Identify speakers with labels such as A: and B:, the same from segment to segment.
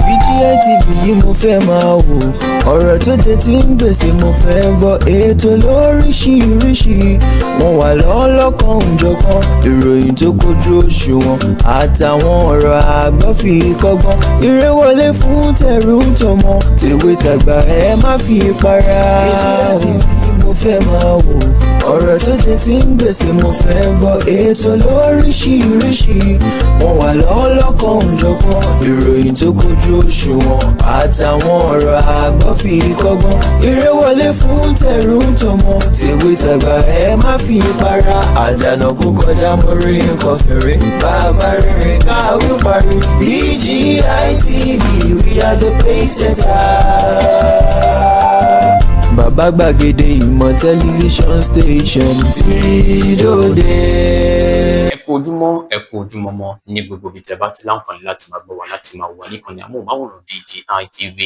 A: BGI TV yìí mo fẹ́ máa wò. Ọ̀rọ̀ tó jẹ ti ń gbèsè mo fẹ́ gbọ́. Ètò lóríṣiríṣi, wọ́n wà lọ́lọ́kan òjọ̀kan. Ìròyìn tó kojú òṣùwọ̀n àtàwọn ọ̀rọ̀ àgbọ́ fi kọ́gbọ́n. Eré wọlé fún tẹ̀rù tọmọ, tèwe tàgbà, ẹ má fi para. BGI TV mo fẹ́ máa wò. Ọ̀rọ̀ tó jẹ ti ń gbèsè mo fẹ́ gbọ́. Ètò lóríṣiríṣi, wọ́n wà lọ́lọ́kan òjọ̀kan. Ìròyìn tó kojú òṣùwọ̀n àtàwọn ọ̀rọ̀ àgbọ́ fi kọ́gbọ́n. Eré wọlé fún tẹ̀rù tọmọ, tèwe tàgbà, ẹ má fi para. Àdànà kó kọjá, mo rí nǹkan fèrè. Bàbá rere káwí parí. BGI TV, we are the pace setter. Bàbá gbàgede ìmọ̀ tẹlifíṣọ̀n station tí dòde.
B: Ẹ kú ojúmọ́, ẹ kú ojúmọ́ mọ́ ní gbogbo ibi tẹ́ bá ti láǹfààní láti máa gbọ́ wa, láti máa wà níkànnì amóhùnmáwòrán BGI TV.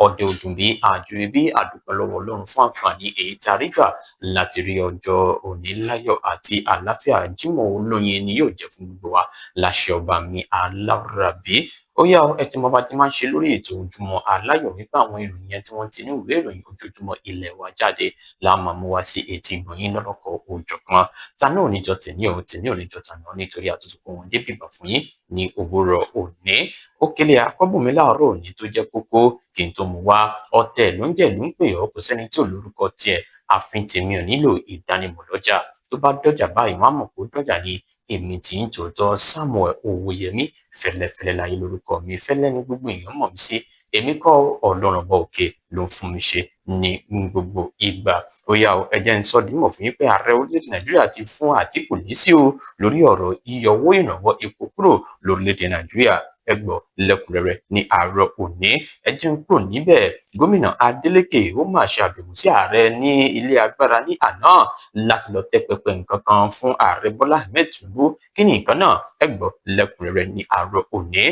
B: Ọdẹ òdùnbí àjùrìbí, àdúpẹ́ lọ́wọ́ Ọlọ́run fún àǹfààní èyí tá a rí gbà láti rí ọjọ́ òní láyọ̀ àti àlàáfíà. Jímọ̀ olóyin ni yóò jẹ́ fún gbogbo wa láṣẹ ọba mi alárábí. Ó yá ọ, ẹ ti mọ bá ti máa ń ṣe lórí ètò Ojúmọ́ Aláyọ̀ wípé àwọn ìròyìn yẹn tí wọ́n ti ní ìwé ìròyìn ojoojúmọ́ ilé wa jáde la máa mú wá sí etí ìgbọ̀nyín lọ́lọ́kọ̀ òjọ̀kan. Ta náà níjọ tèmi ò tèmi ò níjọ tàná, nítorí àtúntò kó wọn dé bìbà fún yín ní òwúrọ̀ òní. Ó kélé akọ́bùnmi láàárọ̀ òní tó jẹ́ kókó kí n tó mú wá. Ọ̀tẹ̀ ló ń jẹ́ ló ń pè ọ́, kò sẹ́ni tí ò lórúkọ tiẹ̀. Àfin tèmi ò nílò ìdánimọ̀ lọ́jà. Tó bá dọ́jà báyìí, wọ́n á mọ̀ pé ó dọ́jà ni. Èmi tí ń tòótọ́, Samuel Owóyẹmí Fẹlẹfẹlẹ láyé lórúkọ mi. Fẹlẹ ní gbogbo èèyàn mọ̀ mí sí. Èmi kọ́, Ọlọ́run ọba òkè ló ń fún mi ṣe ní gbogbo ìgbà. Ó yá o, ẹ jẹ́ ń sọ dímọ̀ fún yín pé ààrẹ orílẹ̀-èdè Nàìjíríà ti fún Àtíkù lésì o lórí ọ̀rọ̀ yíyọ owó ìrànwọ́ epo kúrò lórílẹ̀-èdè Nàìjíríà. Ẹ gbọ́ lẹ́kùnrẹ́rẹ́ ní àárọ̀ òní. Ẹ jẹ́ ń kúrò níbẹ̀. Gómìnà Adeleke ó mà ṣe àbẹ̀wò sí ààrẹ ní ilé agbára ní àná láti lọ tẹ́ pẹpẹ nǹkan kan fún ààrẹ Bọ́lá Ahmed Tinubu. Kí ni nǹkan náà? Ẹ gbọ́ lẹ́kùnrẹ́rẹ́ ní àárọ̀ òní.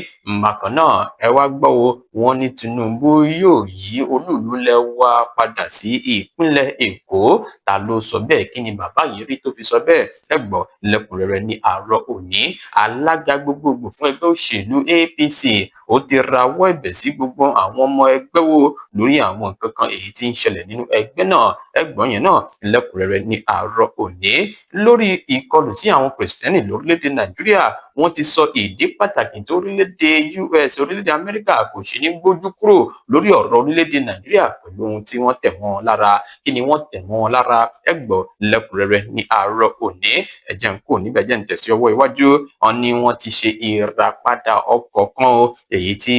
B: Bákan náà, ẹ wá gbọ́ o, wọ́n ní Tinubu yóò yí olúùlú ilẹ̀ wa padà sí ìpínlẹ̀ Èkó. Ta ló sọ bẹ́ẹ̀? Kí ni bàbá yìí rí tó fi sọ bẹ́ẹ̀? Ẹ gbọ́ lẹ́kùnrẹ́rẹ́ ní àárọ̀ òní. Alága gbogbogbò fún ẹgbẹ́ òṣèlú APC ó ti rawọ́ ẹ̀bẹ̀ sí gbogbo àwọn ọmọ ẹgbẹ́ wo lórí àwọn nǹkan kan èyí tí ń ṣẹlẹ̀ nínú ẹgbẹ́ náà. Ẹ gbọ́ yẹn náà lẹ́kùnrẹ́rẹ́ ní àárọ̀ òní. Lórí ìkọlù sí àwọn Kìrìsìtẹ́nì lórílẹ̀‐èdè Nàìjíríà, wọ́n ti sọ ìdí pàtàkì tó orílẹ̀‐èdè US, orílẹ̀‐èdè Amẹ́ríkà kò ṣe ní gbójú kúrò lórí ọ̀rọ̀ orílẹ̀‐èdè Nàìjíríà pẹ̀lú ohun tí wọ́n tẹ̀ mọ́ wọn lára. Kí ni wọ́n tẹ̀ mọ́ wọn lára? Ẹ gbọ́ lẹ́kùnrẹ́rẹ́ ní àárọ̀ òní. Ẹ jẹ́ n kúrò níbẹ̀, jẹ́ n tẹ̀sí ọwọ́ iwájú. Wọn ní wọ́n ti ṣe ìràpadà ọkọ̀ kan o, èyí tí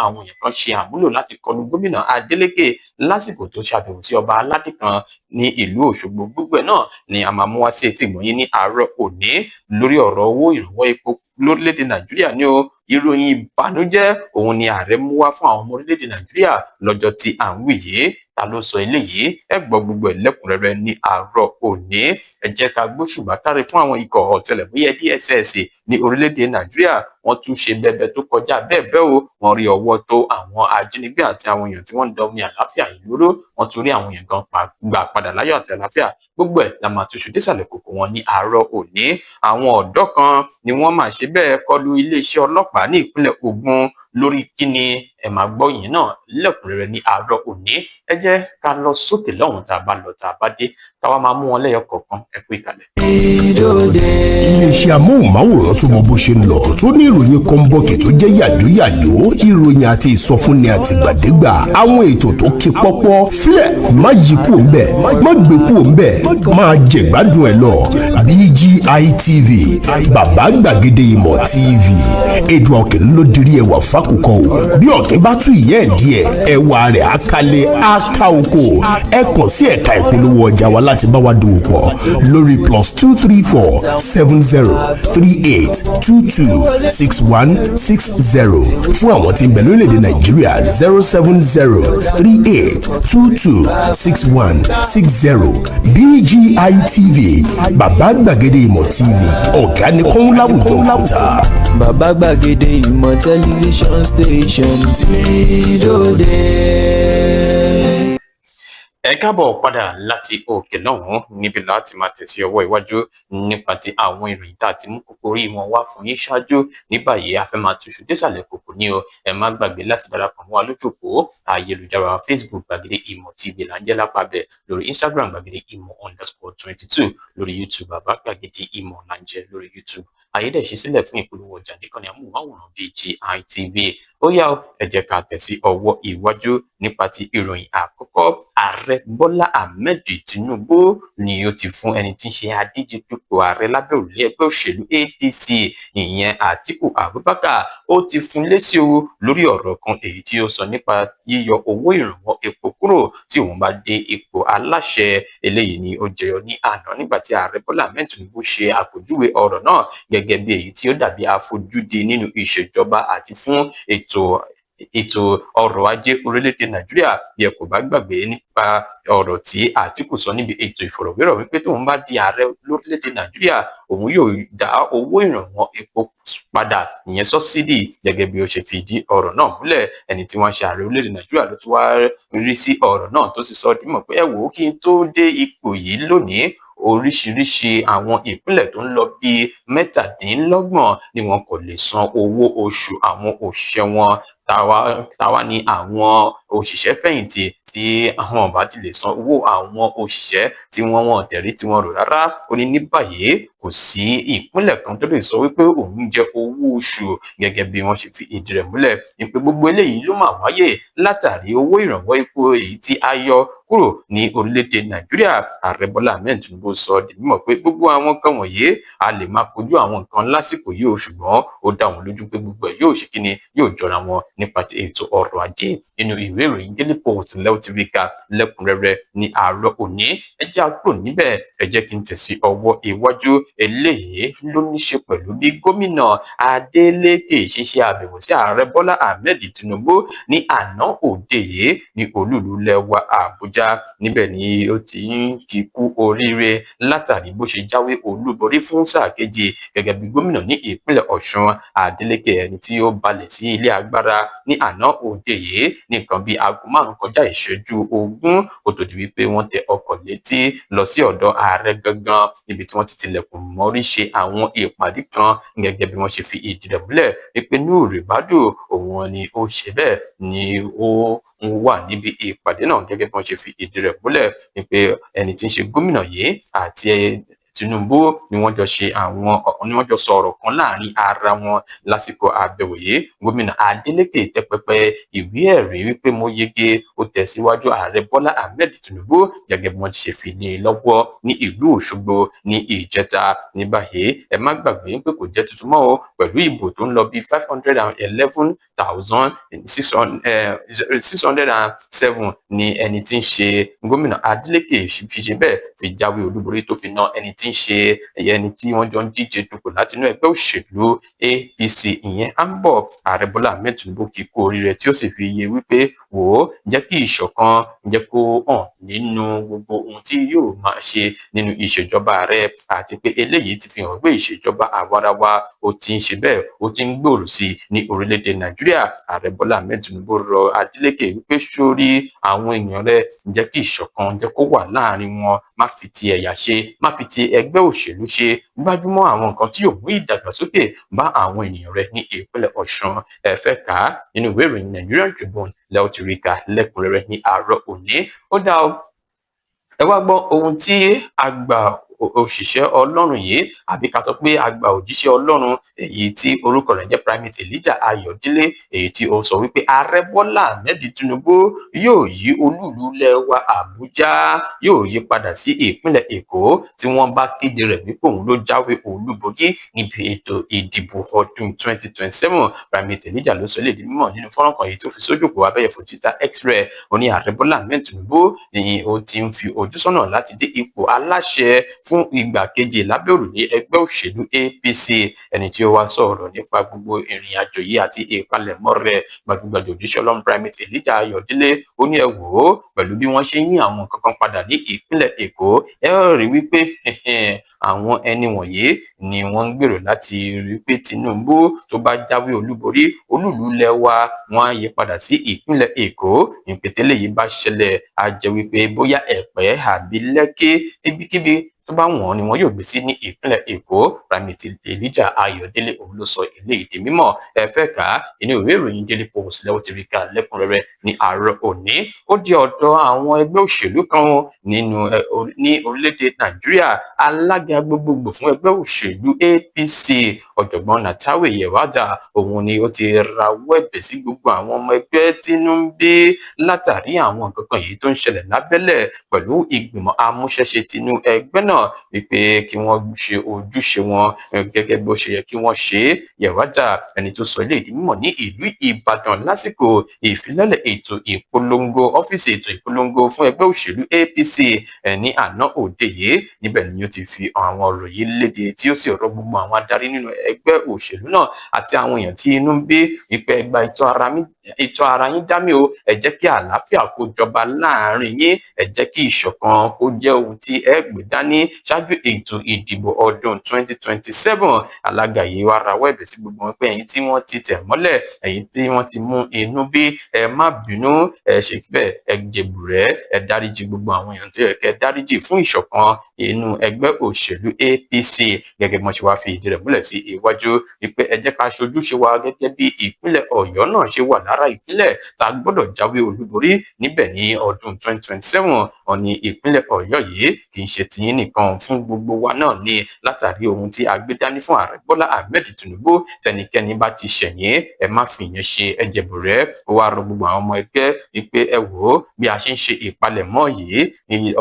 B: àwọn èèyàn kan ṣe àmúlò láti kọlu gómìnà Adeleke lásìkò tó ṣàbẹ̀wò sí ọba aládé kan ní ìlú Òṣogbo. Gbogbo ẹ̀ náà ni a máa mú wá sí etí ìgbọ̀nyín ní àárọ̀ òní. Lórí ọ̀rọ̀ owó ìrànwọ́ epo lórílẹ̀‐èdè Nàìjíríà ní o, ìròyìn ìbànújẹ́ òun ni ààrẹ mú wá fún àwọn ọmọ orílẹ̀‐èdè Nàìjíríà lọ́jọ́ tí à ń wí yìí. Ta ló sọ eléyìí? Ẹ gbọ́ gbogbo ẹ̀ lẹ́kùnrẹ́rẹ́ ní àárọ̀ òní. Ẹ jẹ́ ká gbóṣùbà káre fún àwọn ikọ̀ ọ̀tẹlẹ̀múyẹ́ DSS ní orílẹ̀-èdè Nàìjíríà. Wọ́n tún ṣe bẹbẹ tó kọjá bẹ́ẹ̀ bẹ́ẹ̀ o. Wọ́n rí ọwọ́ tó àwọn ajínigbé àti àwọn èèyàn tí wọ́n ń da omi àlàáfíà ìlú rú. Wọ́n tún rí àwọn èèyàn gan gbà padà láyọ̀ àti àlàáfíà. Gbogbo ẹ̀ la máa túṣu désàlẹ̀ kòkò wọn ní àárọ̀ òní. Àwọn ọ̀dọ́ kan ni wọ́n máa ṣe bẹ́ẹ̀ kọlu iléeṣẹ́ ọlọ́pàá ní ìpínlẹ̀ Ògùn. Lórí kíni? Ẹ máa gbọ́ yẹn náà lẹ́kùnrẹ́rẹ́ ní àárọ̀ òní. Ẹ jẹ́ ká lọ sókè lọ́hùn. Tá a bá lọ, tá a bá dé, káwá máa mú wọn lẹ́yọ kọ̀ọ̀kan. Ẹ kú ìkàlẹ̀.
C: Iléeṣẹ́ amóhùnmáwòrán tó mọ bó ṣe ń lọ, tó ní ìròyìn kọ́ńbọ̀kì tó jẹ́ yàjóyàjó, ìròyìn àti ìsọfúnni àtìgbàdégbà, àwọn ètò tó kí pọ́pọ́ fílẹ̀. Má yí kúò ńbẹ̀, má gbé kúò ńbẹ̀, máa jẹ̀gbádùn ẹ̀ lọ. BGI TV, bàbá gbàgede ìmọ̀ TV, èdè ọ̀kẹ́ ló dirí ẹwà fákùkọ o. Bí ọ̀kẹ́ bá tún ìyẹ́ ẹ̀ díẹ̀, ẹwà rẹ̀ á kalẹ̀, á ká oko. Ẹ kàn sí ẹ̀ka ìpolówó ọjà wa láti bá wa dòwò pọ̀ lórí +234 70 38 22 61 60. Fún àwọn tí ń bẹ lórílẹ̀‐èdè Nàìjíríà, 07038226160. BGI TV, bàbá gbàgede ìmọ̀ TV, ọ̀gá ni kọ́ń láwùjọ òkúta.
A: Bàbá gbàgede ìmọ̀ tẹlifíṣọ̀n station tí dòde.
B: Ẹ káàbọ̀ padà láti òkè lọ́hùn-ún. Níbi láti máa tẹ̀sí ọwọ́ iwájú nípa ti àwọn ìròyìn tá a ti mú kókó orí wọn wá fún yín ṣáájú. Ní báyìí, a fẹ́ máa túṣu désàlẹ̀ kòkò ní o. Ẹ má gbàgbé láti darapọ̀ mọ́ wa lójú òpó ayélujára Facebook, Gbàgede Ìmọ̀ TV là ń jẹ́ lápá bẹ̀, lórí Instagram, gbàgede ìmọ̀_22, lórí YouTube, Bàbá Gbàgede Ìmọ̀ là ń jẹ́ lórí YouTube. Àyè dẹ̀ ṣí sílẹ̀ fún ìpolówó ọjà níkànnì amóhùnmáwòrán BGI TV. Ó yá o, ẹ jẹ́ ká tẹ̀ sí ọwọ́ iwájú nípa ti ìròyìn àkọ́kọ́. Ààrẹ Bọ́lá Ahmed Tinubu ni ó ti fún ẹni tí ń ṣe adíje dupò ààrẹ lábẹ́ òrùlé ẹgbẹ́ òṣèlú APC, ìyẹn Àtíkù Abubakar, ó ti fún lésì o lórí ọ̀rọ̀ kan èyí tí ó sọ nípa yíyọ owó ìrànwọ́ epo kúrò tí òun bá dé ipò aláṣẹ. Eléyìí ni ó jẹyọ ní àná nígbà tí Ààrẹ Bọ́lá Ahmed Tinubu ṣe àpèjúwe ọ̀rọ̀ náà gẹ́gẹ́ bí èyí tí ó dàbí àfojúdi nínú ìṣèjọba àti fún ètò ọrọ̀ ajé orílẹ̀-èdè Nàìjíríà. Bí ẹ kò bá gbàgbé nípa ọ̀rọ̀ tí Àtíkù sọ níbi ètò ìfọ̀rọ̀wérọ̀ wípé tóun bá di ààrẹ lórílẹ̀-èdè Nàìjíríà, òun yóò dá owó ìrànwọ́ epo padà, ìyẹn subsidy, gẹ́gẹ́ bí ó ṣe fìdí ọ̀rọ̀ náà múlẹ̀. Ẹni tí wọ́n ṣe ààrẹ orílẹ̀-èdè Nàìjíríà ló tún wá rí sí ọ̀rọ̀ náà, tó sì sọ dímọ̀ pé, ẹ wò ó, kí n tó dé ipò yìí lónìí, oríṣiríṣi àwọn ìpínlẹ̀ tó ń lọ bíi 27 ni wọn kò lè san owó oṣù àwọn òṣìṣẹ́ wọn. Táwa ní àwọn òṣìṣẹ́ fẹ̀yìntì tí àwọn ọba ti lè san owó àwọn òṣìṣẹ́ tí wọ́n wọ́n tẹ̀rí tí wọ́n rò rárá. Ó ní ní báyìí, kò sí ìpínlẹ̀ kan tó lè sọ wípé òun jẹ owó oṣù, gẹ́gẹ́ bí wọ́n ṣe fi ìdí rẹ̀ múlẹ̀ ní pé gbogbo eléyìí ló máa wáyé látàrí owó ìrànwọ́ epo èyí tí a yọ kúrò ní orílẹ̀-èdè Nàìjíríà. Ààrẹ Bọ́lá Ahmed Tinubu sọ di mímọ̀ pé gbogbo àwọn nǹkan wọ̀nyí, a lè máa kojú àwọn nǹkan lásìkò yìí o, ṣùgbọ́n ó dá wọn lójú pé gbogbo ẹ̀ yóò ṣe kíni, yóò jọra wọn nípa ti ètò ọrọ̀ ajé. Nínú ìwé ìròyìn Daily Post lẹ́wọ̀ ti rí ka lẹ́kùnrẹ́rẹ́ ní àárọ̀ òní. Ẹ jẹ́ á kúrò níbẹ̀, ẹ jẹ́ kí n tẹ̀sí ọwọ́ iwájú. Eléyìí ló ní ṣe pẹ̀lú bí Gómìnà Adeleke ṣe ṣe àbẹ̀wò sí Ààrẹ Bọ́lá Ahmed Tinubu ní àná òde yìí ní olúùlú lẹwa Àbújá. Níbẹ̀ ni ó ti ń kí kú oríire látàrí bó ṣe jáwé olúborí fún sáà kejì gẹ́gẹ́ bí gómìnà ní ìpínlẹ̀ Ọ̀ṣun. Adeleke, ẹni tí ó balẹ̀ sí ilé agbára ní àná òde yìí ní nǹkan bíi aago 5 kọjá ìṣẹ́jú 20, kó tó di wípé wọ́n tẹ ọkọ̀ létí lọ sí ọ̀dọ̀ ààrẹ gangan, níbi tí wọ́n ti tilẹ̀kùn mọ́rí ṣe àwọn ìpàdé kan, gẹ́gẹ́ bí wọ́n ṣe fi ìdí rẹ̀ múlẹ̀ wípé Nuhu Ribadu òun ni ó ṣe bẹ́ẹ̀ ni ó ń wà níbi ìpàdé náà, gẹ́gẹ́ bí wọ́n ṣe fi ìdí rẹ̀ múlẹ̀ wípé ẹni tí ń ṣe gómìnà yìí àti Tinubu ni wọ́n jọ ṣe àwọn ni wọ́n jọ sọ̀rọ̀ kan láàrin ara wọn lásìkò àbẹ̀wò yìí. Gómìnà Adeleke tẹ́ pẹpẹ ìwé ẹ̀rí wípé mo yege, ó tẹ̀síwájú Ààrẹ Bọ́lá Ahmed Tinubu, gẹ́gẹ́ bí wọ́n ti ṣe fi lé e lọ́wọ́ ní ìlú Òṣogbo ní ìjẹta. Ní báyìí, ẹ má gbàgbé pé kò jẹ́ tuntun mọ́ o, pẹ̀lú ìbò tó ń lọ bí 511,607 ní ẹni tí ń ṣe gómìnà Adeleke fi ṣe bẹ́ẹ̀ fi jáwé olúborí, tó fi ná ẹni tí ń ṣe ẹni tí wọ́n jọ ń díje dupò látinú ẹgbẹ́ òṣèlú APC, ìyẹn Abbo. Ààrẹ Bọ́lá Ahmed Tinubu kì í kú oríire, tí ó sì fi yé wípé, wò ó, jẹ́ kí ìṣọ̀kan jẹ́ kó hàn nínú gbogbo ohun tí yóò máa ṣe nínú ìṣèjọba rẹ̀, àti pé eléyìí ti fi hàn pé ìṣèjọba àwarawa ó ti ń ṣe bẹ́ẹ̀, ó ti ń gbòòrò sí i ní orílẹ̀-èdè Nàìjíríà. Ààrẹ Bọ́lá Ahmed Tinubu rọ Adeleke wípé, sórí àwọn èèyàn rẹ̀, jẹ́ kí ìṣọ̀kan jẹ́ kó wà láàrin wọn, má fi ti ẹ̀yà ṣe, má fi ti ẹgbẹ́ òṣèlú ṣe, gbájúmọ́ àwọn nǹkan tí yóò mú ìdàgbàsókè bá àwọn ènìyàn rẹ̀ ní ìpínlẹ̀ Ọ̀ṣun. Ẹ fẹ́ kà á nínú ìwé ìròyìn Nigerian Tribune lẹ́ẹ̀ tí rí kà lẹ́kùnrẹ́rẹ́ ní àárọ̀ òní. Ó dá o, ẹ wá gbọ́ ohun tí àgbà òṣìṣẹ́ Ọlọ́run yìí, àbí ká sọ pé àgbà òjíṣẹ́ Ọlọ́run, èyí tí orúkọ rẹ̀ jẹ́ Primate Elijah Ayọ̀délé, èyí tí ó sọ wípé Ààrẹ Bọ́lá Ahmed Tinubu yóò yí olúùlú ilẹ̀ wa Àbújá, yóò yí padà sí ìpínlẹ̀ Èkó tí wọ́n bá kéde rẹ̀ wípé òun ló jáwé olúborí níbi ètò ìdìbò ọdún 2027. Primate Elijah ló sọ léde mímọ̀ nínú fọ́nrán kan èyí tó fi sójú òpó abẹ́yẹfò Twitter X rẹ̀. Ó ní Ààrẹ Bọ́lá Ahmed Tinubu ni ó ti ń fi ojú sọ́nà láti dé ipò aláṣẹ fún ìgbà kejì lábẹ́ òrùlé ẹgbẹ́ òṣèlú APC. Ẹni tí ó wá sọ̀rọ̀ nípa gbogbo ìrìn àjò yìí àti ìpalẹ̀mọ́ rẹ̀, gbajúgbajà òjíṣẹ́ Ọlọ́run Primate Elijah Ayọ̀délé, ó ní, ẹ wò ó, pẹ̀lú bí wọ́n ṣe ń yí àwọn nǹkan kan padà ní ìpínlẹ̀ Èkó, ẹ ó rí wípé Àwọn ẹni wọ̀nyí ni wọ́n ń gbèrò láti rí pé Tinubu tó bá jáwé olúborí, olúùlú ilẹ̀ wa wọ́n á yí padà sí ìpínlẹ̀ Èkó. Ìpètélé yìí bá ṣẹlẹ̀, á jẹ́ wípé bóyá Ẹ̀pẹ́ àbí Lẹ́kí, ibikíbi tó bá wọ́n ni wọn yóò gbé sí ní ìpínlẹ̀ Èkó. Primate Elijah Ayọ̀délé òun ló sọ eléyìí di mímọ̀. Ẹ fẹ́ kà á, inú ìwé ìròyìn Daily Post lẹ́wọ́ ti rí ká lẹ́kùnrẹ́rẹ́ ní àárọ̀ òní. Ó di ọ̀dọ̀ àwọn ẹgbẹ́ òṣèlú kan nínú ní orílẹ̀-èdè Nàìjíríà. Alága gbogbogbò fún ẹgbẹ́ òṣèlú APC, ọ̀jọ̀gbọ́n Nentawe Yewada, òun ni ó ti rawọ́ ẹ̀bẹ̀ sí gbogbo àwọn ọmọ ẹgbẹ́ tínú ń bí látàrí àwọn nǹkan kan yìí tó ń ṣẹlẹ̀ lábẹ́lẹ̀ pẹ̀lú ìgbìmọ̀ amúṣẹ́ṣe tinú ẹgbẹ́ náà, wípé kí wọ́n ṣe ojúṣe wọn gẹ́gẹ́ bó ṣe yẹ kí wọ́n ṣe é. Yewada, ẹni tó sọ eléyìí di mímọ̀ ní ìlú Ìbàdàn lásìkò ìfilọ́lẹ̀ ètò ìpolongo ọ́fíìsì ètò ìpolongo fún ẹgbẹ́ òṣèlú APC ní àná òde yìí, níbẹ̀ ni ó ti fi àwọn ọ̀rọ̀ yìí léde, tí ó sì rọ gbogbo àwọn adarí nínú ẹgbẹ́ òṣèlú náà àti àwọn èèyàn tí inú ń bí wípé ẹ gba ìtọ́ ara yín dá mi o, ẹ jẹ́ kí àlàáfíà kó jọba láàrin yín, ẹ jẹ́ kí ìṣọ̀kan kó jẹ́ ohun tí ẹ gbé dání ṣáájú ètò ìdìbò ọdún 2027. Alága yìí wá rawọ́ ẹ̀bẹ̀ sí gbogbo wọn pé ẹ̀yin tí wọ́n ti tẹ̀ mọ́lẹ̀, ẹ̀yin tí wọ́n ti mú inú bí, ẹ má bínú, ẹ ṣe bẹ́ẹ̀, ẹ jèbùrẹ́, ẹ dáríjì gbogbo àwọn èèyàn tó yẹ kẹ́ dáríjì fún ìṣọ̀kan inú ẹgbẹ́ òṣèlú APC. Gẹ́gẹ́ bí wọ́n ṣe wá fi ìdí rẹ̀ múlẹ̀ sí iwájú wípé ẹ jẹ́ ká ṣojúṣe wa gẹ́gẹ́ bí ìpínlẹ̀ Ọ̀yọ́ náà ṣe wà lára ìpínlẹ̀ tá a gbọ́dọ̀ jáwé olúborí níbẹ̀ ní ọdún 2027. Ó ní ìpínlẹ̀ Ọ̀yọ́ yìí kì í ṣe tiyín nìkan, fún gbogbo wa náà ni, látàrí ohun tí a gbé dání fún Ààrẹ Bọ́lá Ahmed Tinubu. Tẹnikẹ́ni bá ti ṣẹ̀yìn, ẹ má fi ìyẹn ṣe ẹjẹ̀bùrẹ́. Ó wá rọ gbogbo àwọn ọmọ ẹgbẹ́ wípé ẹ wò ó, bí a ṣe ń ṣe ìpalẹ̀mọ́ yìí,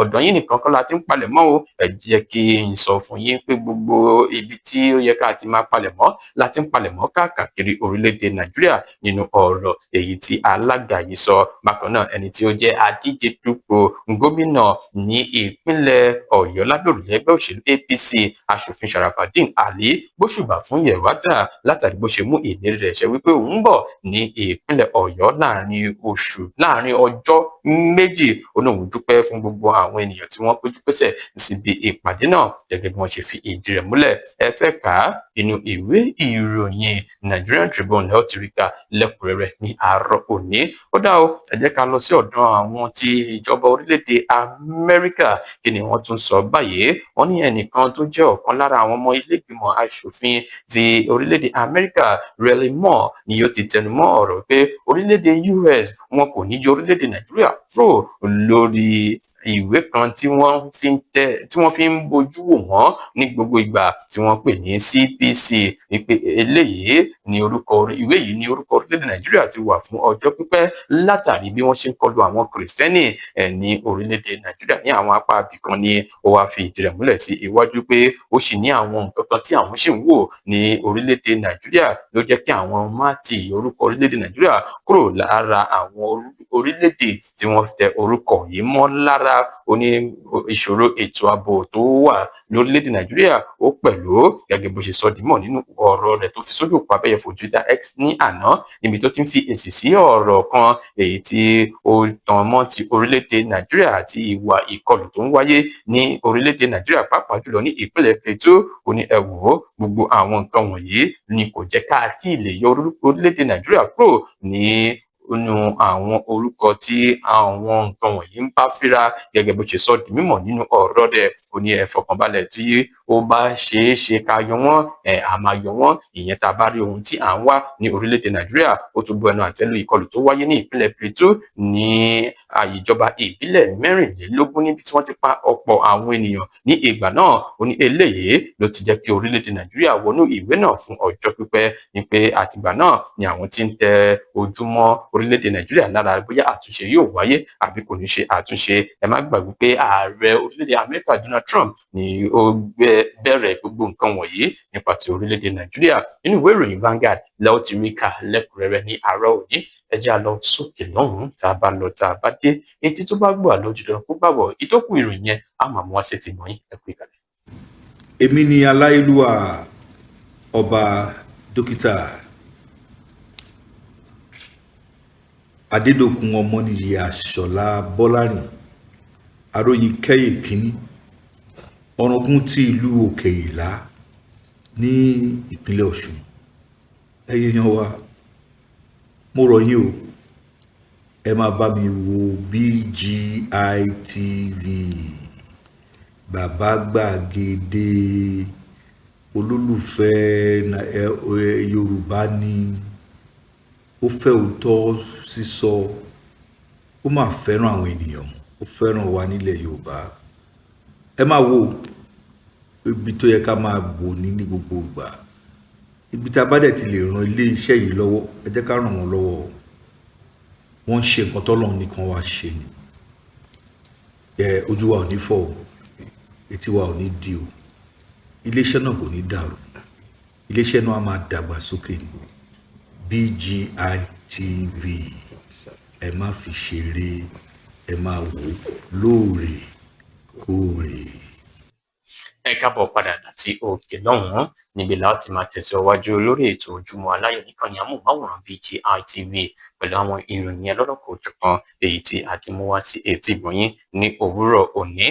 B: ọ̀dọ̀ yín nìkan kọ́ la ti ń palẹ̀mọ́ o. Ẹ jẹ́ kí n sọ fún yín pé gbogbo ibi tí ó yẹ ká ti máa palẹ̀mọ́ la ti ń palẹ̀mọ́ káàkiri orílẹ̀-èdè Nàìjíríà, nínú ọ̀rọ̀ èyí tí alága yìí sọ. Bákan náà, ẹni tí ó jẹ́ adíje dupò gómìnà ní ìpínlẹ̀ Ọ̀yọ́ lábẹ́ òrùlé ẹgbẹ́ òṣèlú APC, aṣòfin Sharafadeen Ali, gbóṣùbà fún Yewada látàrí bó ṣe mú ìlérí rẹ̀ ṣẹ wípé òun ń bọ̀ ní ìpínlẹ̀ Ọ̀yọ́ láàrin ọjọ́ 2. Ó ní òun dúpẹ́ fún gbogbo àwọn ènìyàn tí wọ́n péjú pésẹ̀ síbi ìpàdé náà, gẹ́gẹ́ bí wọ́n ṣe fi ìdí rẹ̀ múlẹ̀. Ẹ fẹ́ kà á, inú ìwé ìròyìn Nigerian Tribune lẹ́ọ̀ ti rí kà lẹ́kùnrẹ́rẹ́ ní àárọ̀ òní. Ó dá o, ẹ jẹ́ ká lọ sí ọ̀dọ̀ àwọn tí ìjọba orílẹ̀-èdè Amẹ́ríkà. Kí ni wọ́n tún sọ báyìí? Wọ́n ní ẹnìkan tó jẹ́ ọ̀kan lára àwọn ọmọ ilé ìgbìmọ̀ aṣòfin ti orílẹ̀-èdè Amẹ́ríkà, Riley Moore, ni yóò ti tẹnumọ́ ọ̀rọ̀ pé orílẹ̀-èdè US wọn kò ní yọ orílẹ̀-èdè Nàìjíríà kúrò lórí ìwé kan tí wọ́n fi ń bójú wò wọ́n ní gbogbo ìgbà tí wọ́n pè ní CPC, wípé eléyìí ní orúkọ ìwé yìí ní orúkọ orílẹ̀-èdè Nàìjíríà ti wà fún ọjọ́ pípẹ́ látàrí bí wọ́n ṣe ń kọlu àwọn Kìrìsìtẹ́nì ní orílẹ̀-èdè Nàìjíríà ní àwọn apá abìkan. Ni ó wá fi ìdí rẹ̀ múlẹ̀ sí iwájú pé ó sì ní àwọn nǹkan kan tí àwọn ṣì ń wò ní orílẹ̀-èdè Nàìjíríà ló jẹ́ kí àwọn má ti orúkọ orílẹ̀-èdè Nàìjíríà kúrò lára àwọn orílẹ̀-èdè tí wọ́n tẹ orúkọ yìí mọ́ lára. Ó ní ìṣòro ètò ààbò tó wà lórílẹ̀-èdè Nàìjíríà ó pẹ̀lú, gẹ́gẹ́ bó ṣe sọ dímọ̀ nínú ọ̀rọ̀ rẹ̀ tó fi sójú òpó abẹ́yẹfò Twitter X ní àná, níbi tó ti ń fi èsì sí ọ̀rọ̀ kan èyí tí ó tàn mọ́ ti orílẹ̀-èdè Nàìjíríà àti ìwà ìkọlù tó ń wáyé ní orílẹ̀-èdè Nàìjíríà, pàápàá jùlọ ní ìpínlẹ̀ Plateau. Ó ní ẹ wò ó, gbogbo àwọn nǹkan wọ̀nyí ni kò jẹ́ ká tí ì lè yọ orílẹ̀-èdè Nàìjíríà kúrò ní nínú àwọn orúkọ tí àwọn nǹkan wọ̀nyí ń bá fínra. Gẹ́gẹ́ bó ṣe sọ di mímọ̀ nínú ọ̀rọ̀ rẹ̀, ó ní ẹ fọkànbalẹ̀, tí ó bá ṣeé ṣe ká yọ wọ́n, ẹ à máa yọ wọ́n, ìyẹn tá a bá rí ohun tí à ń wá ní orílẹ̀-èdè Nàìjíríà. Ó tún bu ẹnu àtẹ́ lu ìkọlù tó wáyé ní ìpínlẹ̀ Plateau ní ìjọba ìbílẹ̀ 24, níbi tí wọ́n ti pa ọ̀pọ̀ àwọn ènìyàn ní ìgbà náà. Ó ní eléyìí ló ti jẹ́ kí orílẹ̀-èdè Nàìjíríà wọnú ìwé náà fún ọjọ́ pípẹ́, ní pé àtìgbà náà ni àwọn tí ń tẹ ojúmọ́ orílẹ̀-èdè Nàìjíríà lára bóyá àtúnṣe yóò wáyé àbí kò ní ṣe àtúnṣe. Ẹ má gbàgbé pé ààrẹ orílẹ̀-èdè Amẹ́ríkà Donald Trump ni ó bẹ̀rẹ̀ gbogbo nǹkan wọ̀nyí nípa ti orílẹ̀-èdè Nàìjíríà. Nínú ìwé ìròyìn Vanguard lẹ́ọ̀ ti rí kà lẹ́kùnrẹ́rẹ́ ní àárọ̀ òní. Ẹ jẹ́ á lọ sókè lọ́hùn-ún, tá a bá lọ tá a bá dé, etí tó bá gbọ́ àlọ́ jùlọ kó gbàgbọ́ ìtókù ìròyìn yẹn á máa mú wá sétí gbọ̀nyìn. Ẹ kú ìkàlẹ̀.
D: Èmi ni aláyélúwà Ọba Dókítà Adédọ̀kun Ọmọnìyí Àṣọlá Bọ́lárìn Aróyinkẹ́yè kínní. Ọ̀ràngún ti ìlú Òkè Ìlá ní ìpínlẹ̀ Ọ̀ṣun. Ẹ̀yin èèyàn wa, mo rọ̀ yín o, ẹ máa bá mi wo BGI TV, Bàbá Gbàgede olólùfẹ́ Yorùbá ni, ó fẹ́ òótọ́ sísọ, ó máa fẹ́ràn àwọn ènìyàn, ó fẹ́ràn wa nílẹ̀ Yorùbá. Ẹ máa wo ibi tó yẹ ká máa wò ní gbogbo ìgbà. Ibi tá a bá dẹ̀ ti lè ran ilé iṣẹ́ yìí lọ́wọ́, ẹ jẹ́ ká ràn wọ́n lọ́wọ́. Wọ́n ń ṣe nǹkan tọ́lọ́run nìkan wá ṣe ni. Ẹ ojú wa ò ní fọ́ o, etí wa ò ní di o, iléeṣẹ́ náà kò ní dàrú, iléeṣẹ́ náà á máa dàgbà sókè ní. BGI TV, ẹ má fi ṣeré, ẹ máa wò lóòrèkóòrè.
B: Ẹ káàbọ̀ padà láti òkè lọ́hùn-ún, níbi láti máa tẹ̀síwájú lórí ètò Ojúmọ́ Aláyọ̀ níkànnì amóhùnmáwòrán BGI TV pẹ̀lú àwọn ìròyìn ẹlọ́lọ́kan-ò-jọ̀kan èyí tí a ti mú wá sí etí ìgbọ̀nyín ní òwúrọ̀ òní.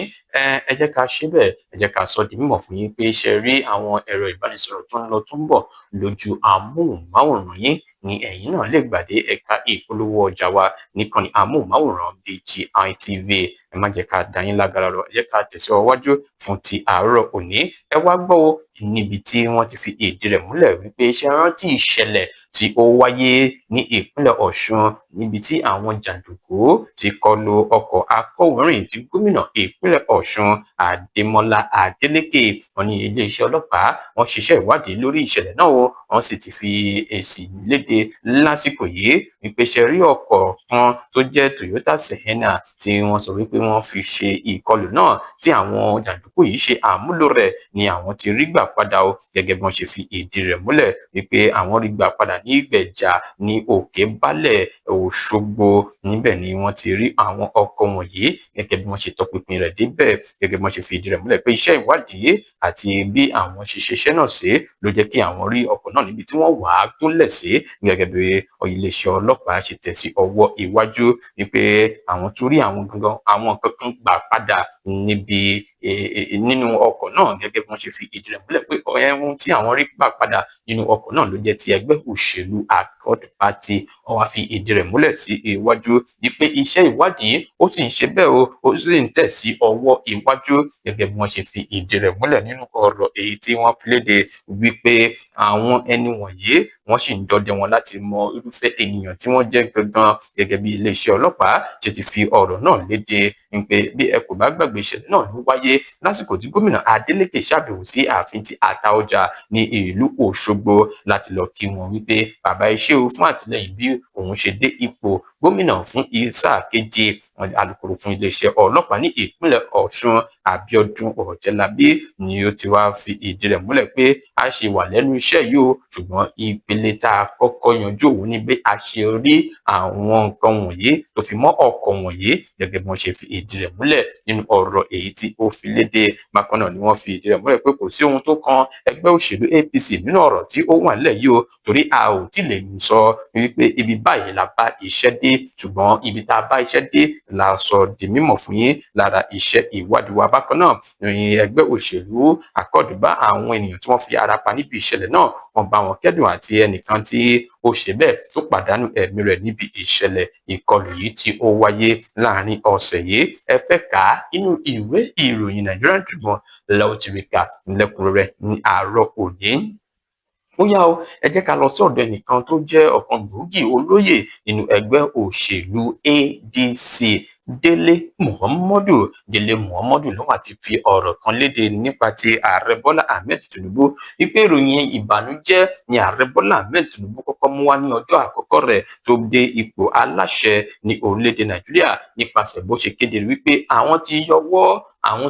B: Ẹ jẹ́ ká ṣe bẹ́ẹ̀, ẹ jẹ́ ká sọ di mímọ̀ fún yín pé ṣe rí àwọn ẹ̀rọ ìbánisọ̀rọ̀ tó ń lọ tó ń bọ̀ lójú amóhùnmáwòrán yín ni ẹ̀yin náà lè gbàdé ẹ̀ka ìpolówó ọjà wa níkànnì amóhùnmáwòrán BGI TV. Ẹ má jẹ́ ká dá yín lágara lọ, ẹ jẹ́ ká tẹ̀síwájú fún ti àárọ̀ òní. Ẹ wá gbọ́ o, níbi tí wọ́n ti fi ìdí rẹ̀ múlẹ̀ wípé ṣe rántí ìṣẹ̀lẹ̀ tí ó wáyé ní ìpínlẹ̀ Ọ̀ṣun, níbi tí àwọn jàǹdùkú ti kọlu ọkọ̀ akọ̀wéèrìn tí gómìnà ìpínlẹ̀ Ọ̀ṣun Adémọ́lá Adélékè. Wọ́n ní iléeṣẹ́ ọlọ́pàá wọ́n ṣiṣẹ́ ìwádìí lórí ìṣẹ̀lẹ̀ náà o, wọ́n sì ti fi èsì léde lásìkò yìí wípé ṣe rí ọkọ̀ kan tó jẹ́ Toyota Sienna tí wọ́n sọ wípé wọ́n fi ṣe ìkọlù náà tí àwọn jàǹdùkú yìí ṣe àmúlò rẹ̀ ni àwọn ti rí gbà padà o, gẹ́gẹ́ bí wọ́n ṣe fi ìdí rẹ̀ múlẹ̀ wípé àwọn rí gbà padà ní Ìgbẹ̀jà ní Òkè Baálẹ̀ Òṣogbo. Níbẹ̀ ni wọ́n ti rí àwọn ọkọ̀ wọ̀nyí gẹ́gẹ́ bí wọ́n ṣe tọpinpin rẹ̀ débẹ̀, gẹ́gẹ́ bí wọ́n ṣe fi ìdí rẹ̀ múlẹ̀ pé iṣẹ́ ìwádìí àti bí àwọn ṣe ṣiṣẹ́ náà sí ló jẹ́ kí àwọn rí ọkọ̀ náà níbi tí wọ́n wà á gúnlẹ̀ sí, gẹ́gẹ́ bí iléeṣẹ́ ọlọ́pàá ṣe tẹ̀ sí ọwọ́ iwájú wípé àwọn tún rí àwọn gangan àwọn kankan gbà padà níbi nínú ọkọ̀ náà, gẹ́gẹ́ bí wọ́n ṣe fi ìdí rẹ̀ múlẹ̀ pé ohun tí àwọn rí gbà padà nínú ọkọ̀ náà ló jẹ́ ti ẹgbẹ́ òṣèlú Accord Party. Wọ́n wá fi ìdí rẹ̀ múlẹ̀ sí iwájú wípé iṣẹ́ ìwádìí ó sì ń ṣe bẹ́ẹ̀ o, ó sì ń tẹ̀ sí ọwọ́ iwájú, gẹ́gẹ́ bí wọ́n ṣe fi ìdí rẹ̀ múlẹ̀ nínú ọ̀rọ̀ èyí tí wọ́n fi léde wípé àwọn ẹni wọ̀nyí wọ́n sì ń dọdẹ wọn láti mọ irúfẹ́ ènìyàn tí wọ́n jẹ́ gangan, gẹ́gẹ́ bí iléeṣẹ́ ọlọ́pàá ṣe ti fi ọ̀rọ̀ náà léde wípé bí ẹ kò bá gbàgbé, ìṣẹ̀lẹ̀ náà ló wáyé lásìkò tí gómìnà Adeleke ṣàbẹ̀wò sí ààfin ti Àtaọjà ní ìlú Òṣogbo láti lọ kí wọn wípé bàbá, ẹ ṣé o fún àtìlẹ́yìn bí òun ṣe dé ipò gómìnà fún sáà keje. Alukoro fún iléeṣẹ́ ọlọ́pàá ní ìpínlẹ̀ Ọ̀ṣun, Abíọ́dún Ọ̀jẹ́lábí, ni ó ti wá fi ìdí rẹ̀ múlẹ̀ pé a ṣe wà lẹ́nu iṣẹ́ yìí o, ṣùgbọ́n ìpele tá a kọ́kọ́ yanjú òun ni bí a ṣe rí àwọn nǹkan wọ̀nyí tó fi mọ́ ọkọ̀ wọ̀nyí, gẹ́gẹ́ bí wọ́n ṣe fi ìdí rẹ̀ múlẹ̀ nínú ọ̀rọ̀ èyí tí ó fi léde. Bákan náà ni wọ́n fi ìdí rẹ̀ múlẹ̀ pé kò sí ohun tó kan ẹgbẹ́ òṣèlú APC nínú ọ̀rọ̀ tí ó wà nílẹ̀ yìí o, torí a ò tí lè sọ wípé ibi báyìí la bá iṣẹ́ dé, ṣùgbọ́n ibi tá a bá iṣẹ́ dé la sọ di mímọ̀ fún yín lára iṣẹ́ ìwádìí wa. Bákan náà ní ẹgbẹ́ òṣèlú Accord bá àwọn ènìyàn tí wọ́n fi ara pa níbi ìṣẹ̀lẹ̀ náà, wọ́n bá wọn kẹ́dùn àti ẹnìkan tí ó ṣe bẹ́ẹ̀ tó pàdánù ẹ̀mí rẹ̀ níbi ìṣẹ̀lẹ̀ ìkọlù yìí tí ó wáyé láàrin ọ̀sẹ̀ yìí. Ẹ fẹ́ kà á, inú ìwé ìròyìn Nigerian Tribune lẹ́wọ̀n ti rí kà lẹ́kùnrẹ́rẹ́ ní àárọ̀ òní. Ó yá o, ẹ jẹ́ ká lọ sí ọ̀dọ̀ ẹnìkan tó jẹ́ ọ̀kan gbòógì olóyè nínú ẹgbẹ́ òṣèlú ADC, Délé Muhammadu. Délé Muhammadu ló wà ti fi ọ̀rọ̀ kan léde nípa ti ààrẹ Bọ́lá Ahmed Tinubu, wípé ìròyìn ìbànújẹ́ ni ààrẹ Bọ́lá Ahmed Tinubu kọ́kọ́ mú wá ní ọjọ́ àkọ́kọ́ rẹ̀ tó dé ipò aláṣẹ ní orílẹ̀-èdè Nàìjíríà, nípasẹ̀ bó ṣe kéde wípé àwọn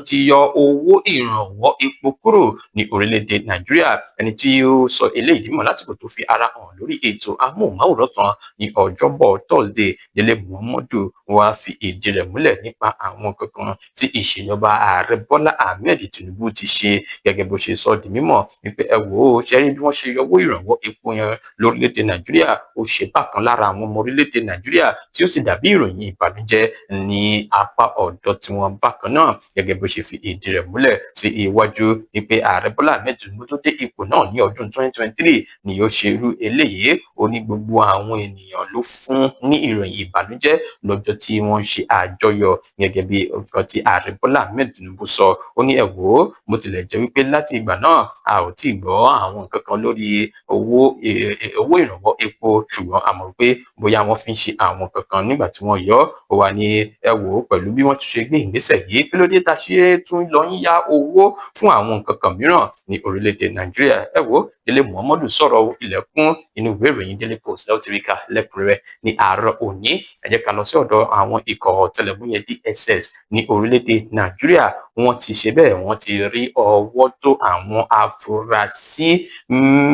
B: ti yọ owó ìrànwọ́ epo kúrò ní orílẹ̀-èdè Nàìjíríà. Ẹni tí ó sọ eléyìí dímọ̀ lásìkò tó fi ara hàn lórí ètò amóhùnmáwòrán kan ní ọjọ́bọ̀ Thursday, Délé Muhammadu wá fi ìdí rẹ̀ múlẹ̀ nípa àwọn kankan tí ìṣèjọba ààrẹ Bọ́lá Ahmed Tinubu ti ṣe, gẹ́gẹ́ bó ṣe sọ di mímọ̀ wípé ẹ wò ó, ṣe rí bí wọ́n ṣe yọ owó ìrànwọ́ epo yẹn lórílẹ̀-èdè Nàìjíríà, ó ṣe bákan lára àwọn ọmọ orílẹ̀-èdè Nàìjíríà tí ó sì dàbí ìròyìn ìbànújẹ́ ní apá ọ̀dọ̀ tiwọn. Bákan náà, gẹ́gẹ́ Gẹ́gẹ́ bó ṣe fi ìdí rẹ̀ múlẹ̀ sí iwájú wípé ààrẹ Bọ́lá Ahmed Tinubu tó dé ipò náà ní ọdún 2023 ni yóò ṣe irú eléyìí. Ó ní gbogbo àwọn ènìyàn ló fún ní ìròyìn ìbànújẹ́ lọ́jọ́ tí wọ́n ń ṣe àjọyọ̀, gẹ́gẹ́ bí nǹkan tí ààrẹ Bọ́lá Ahmed Tinubu sọ. Ó ní ẹ wò ó, bó tilẹ̀ jẹ́ wípé láti ìgbà náà a ò tí ì gbọ́ àwọn nǹkan kan lórí owó ìrànwọ́ epo, ṣùgbọ́n a mọ̀ pé bóyá wọ́n fi ń ṣe àwọn nǹkan kan nígbà tí wọ́n yọ. Ó wà ní ẹ wò ó, pẹ̀lú bí wọ́n ti ṣe gbé ìgbésẹ̀ yìí, kí ló dé ta ṣe tún lọ ń yá owó fún àwọn nǹkan kan mìíràn ní orílẹ̀-èdè Nàìjíríà? Ẹ wò ó, Délé Momodu sọ̀rọ̀ ilẹ̀kùn inú ìwé ìròyìn Daily Post lẹ́wọ̀n tí rí ká lẹ́kùnrẹ́rẹ́ ní àárọ̀ òní. Ẹ jẹ́ ká lọ sí ọ̀dọ̀ àwọn ikọ̀ ọ̀tẹlẹ̀múyẹ́ DSS ní orílẹ̀-èdè Nàìjíríà. Wọ́n ti ṣe bẹ́ẹ̀, wọ́n ti rí ọwọ́ tó àwọn afurasí